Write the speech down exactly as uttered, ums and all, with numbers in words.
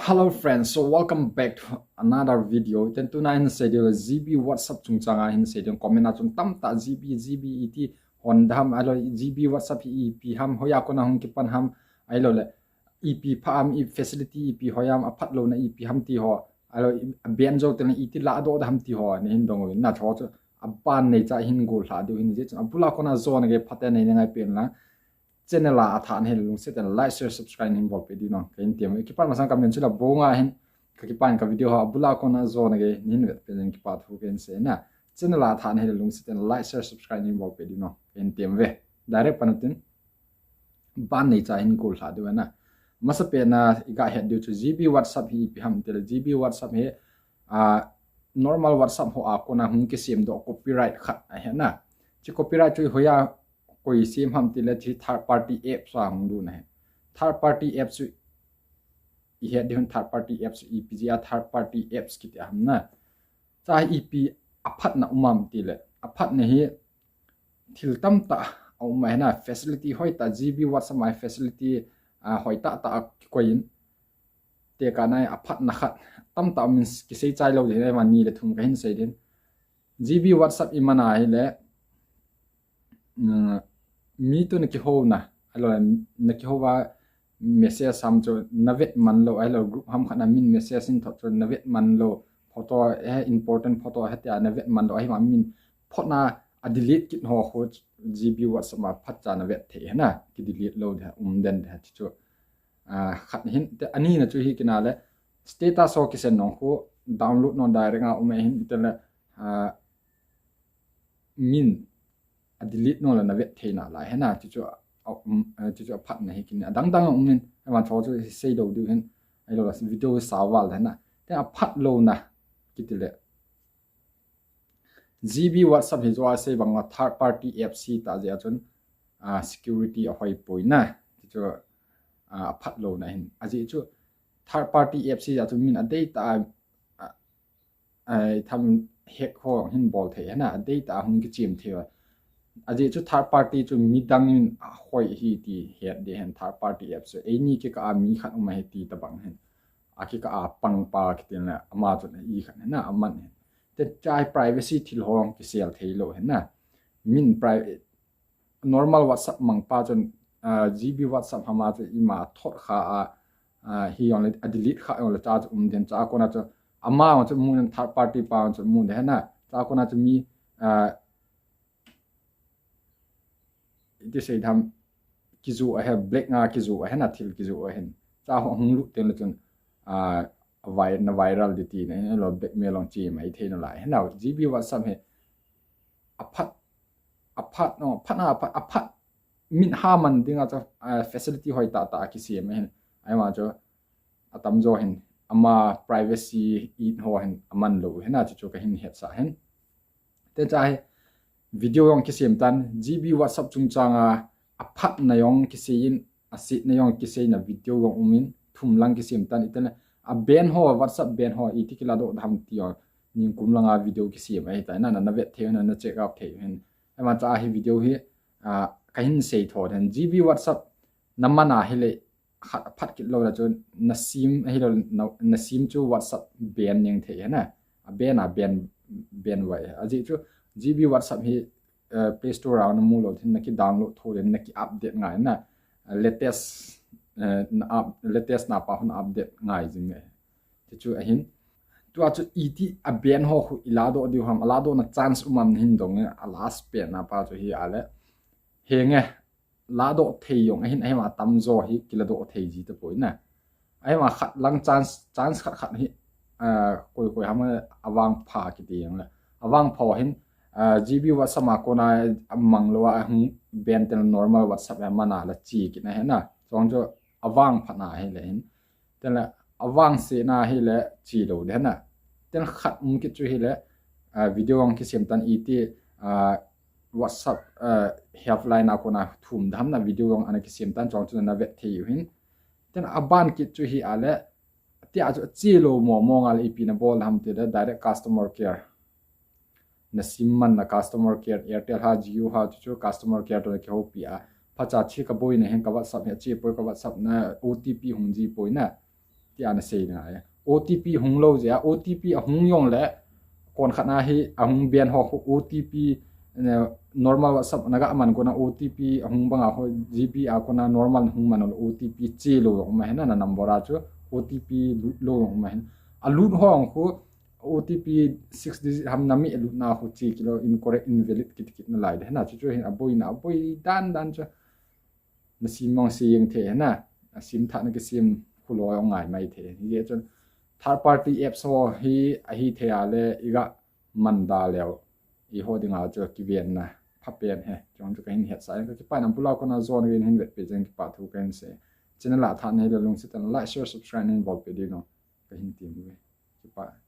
Hello friends, so welcome back to another video. Ten tuna hin sei diu G B WhatsApp chungchang a hin sei diu, comment a chun tamtah G B, G B iti hon dam, alo G B WhatsApp hi ipi ham, hoiya kona hung kipan ham, ahilou le ipi pha ham, i facility ipi hoi ham, aphat louna ipi ham ti ho, alo a ban jou teng iti ladoh dam ti ho, nei hin dong uvin, na cho chu aban nei cha hin gol lha diu hin ji chun, abula kona jo nage phaten nei ngai pen lang. Channel a athah nahi le lungset in like, share, subscribe nahin bolpeh diu nong kahin tem uve. Kipat masang comment chu la bong a hin ka kipan ka video ho abula kona jo nage nahin vetpeh jing kipa thu kahin sei na. Channel a athah nahi le lungset in like, share, subscribe nahin bolpeh diu nong kahin tem uve. Direct pan tin ban nei cha hin gol lha diu na. Masapen a i ga het diu chu G B WhatsApp hi ipi ham ti le G B WhatsApp hi, ah, normal WhatsApp ho a kona hung kisem doh copyright khat ahi na. Chi copyright chu hoiya koi sem ham ti le chi third party apps a hung lut na hi. Third party apps chu i het diu hin third party apps chu ipi jeh a third party apps kiti ham na. Cha ipi aphatna um ham ti le, aphatna hi thil tamtah a um ahi na, facility hoitah, G B WhatsApp a facility, ah, hoitah tah a kikoi in. Tekah na aphatna khat tamtah um in kisei chai lou ding, ama ni le thum kahin sei ding. G B WhatsApp i man a hile, mm, mi toh na kihouna, ahilou le na kihou a message ham chu na vet man lou, ahilou group ham khat na min message in thot chu na vet man lou, photo, eh, important photo he tia na vet man lou, ahivang min phot na a delete kit ho khu G B WhatsApp a phatcha na vet thei ahi na, ki delete lou ding um den ding chu. Ah, khat hin, te ani na chu hi kina le status ho kisend nong khu download nong direct a um ahin, te le, ah, min a delete nong le na vet thei nalai ahi na, chu chu a, um, eh, chu chu aphatna hi kini. Adang dang a um in, ama cho chu sei lou diu hin, ahilou le video sa val ahi na. Te aphat louna kiti le G B WhatsApp hi jo a sei bang a third party apps hi tah jeh a chun, ah, security ahoi poi na. Chu chu, ah, aphat louna hin. Ajeh chu third party apps hi a chun min a data, ah, ah, tham hack ho hin bol thei ahi na, a data hung kichem thei uva. Ajeh chu third party chu midang in ahoi ahi ti het ding ahin third party apps chu. Eini kikah a mi khat um ahi ti tabang hin. A kikah a pangpa kiti le ama chun a i khat ahi na, aman ahin. Te chai privacy thil ho kisel thei lou ahi na. Min pri-, normal WhatsApp mangpa chun, ah, G B WhatsApp hama chu ima thot kha a, ah, hi jong le a delete kha jong le cha chu um den cha kona chu ama chu mun third party pa chu mun de ahi na. Cha kona chu mi, ah, iti sei dam kijo ahi, black nga kijo ahi na, thil kijo ahin. Cha ho hung lut teng le chun, ah, vai-, na viral ding tina, ahilou blackmail jong chi mai thei nalai ahi na. G B WhatsApp hi aphat, aphat, no, aphat na, aphat, aphat, min ha man ding a chu, ah, facility hoitah tah a kisem ahin. Ahivang chu atam jo hin ama privacy it ho hin aman lou ahi na, chu chu kahin hetsah ahin. Te cha hi video jong kisem tan, G B WhatsApp chungchang a aphatna jong kisei in, asetna jong kisei na video jong um in, thum lang kisem tan, iti le a ban ho, WhatsApp ban ho iti kiladoh dam ti jong ningkum lang a video kisem ahi tai na, na, na vet thei u na, na check out thei u ahin. Ama cha hi video hi, ah, kahin sei tho den, G B WhatsApp na man a hile khat aphat kit lou le chu na sim ahilou, na, na sim chu WhatsApp ban ning thei ahi na. A ban a ban, ban vai. Ajeh chu G B WhatsApp hi, eh, Play Store a na mu lou thin na ki download tho le na ki update ngai na. Latest, eh, na up-, latest na pa hon update ngai jing nge. Chu chu ahin. Tua chu iti a ban ho khu i ladoh diu ham, a ladoh na chance um am hin dong nge, a last pen na pa chu hi a le. Henge. Ladoh thei jong ahin, ahivang atam jo hi kiladoh thei ji tapoi na. Ahivang khat lang chance, chance khat khat hi, ah, koi koi ham avangpha kiti jong le. Avangpha hin, ah, G B WhatsApp a kona amang lou a hung ban teng normal WhatsApp a man a la chi kit na ahi na. Chong chu avangpha na hile hin. Ten le avangse na hile chi lou ding ahi na. Ten khat um kit chu hile, ah, video jong kisem tan iti, ah, WhatsApp, ah, helpline a kona thum dam na video jong ana kisem tan chong chu na vet thei u ahin. Ten aban kit chu hi a le, tia chu chi lou mo mo nga le ipi na bol ham ti le direct customer care. Na sim man na customer care, Airtel ha, Jio ha, chu chu customer care toh na kihoupi a. Phacha chi ka boina hin ka WhatsApp hi chi poi, ka WhatsApp na O T P hung ji poi na. tia nasei ngai. O T P hung lou jeh a, O T P ahung jong le, kon khat na hi ahung ban ho khu O T P, eh, normal WhatsApp na ga man kon a O T P ahung bang a ho G B a kon a normal hung man lou O T P che lou jong um ahi na, na number a chu O T P lut lou jong um ahi. A lut ho jong khu O T P six digit ham na mi lut na khu che kit lou, incorrect, invalid kiti kit nalai de na, chu chu hin aboina, aboi dan dan chu. Na sim mong si jeng thei na, a sim thah na kisem khu lou jong ngai mai thei. Hijeh chun third party apps ho hi ahi thei a le i ga man da leu, eiho dinga chu kivenna phapen ahi. Chong chu kahin hetsah in, ka kipah in, abul a kon a jon uvin hin vetpi jeng, kipah thu kahin sei. Channel a thah nei le lungset tah in like, share, subscribe nei bolpi diu kahin tem uve. Kipah.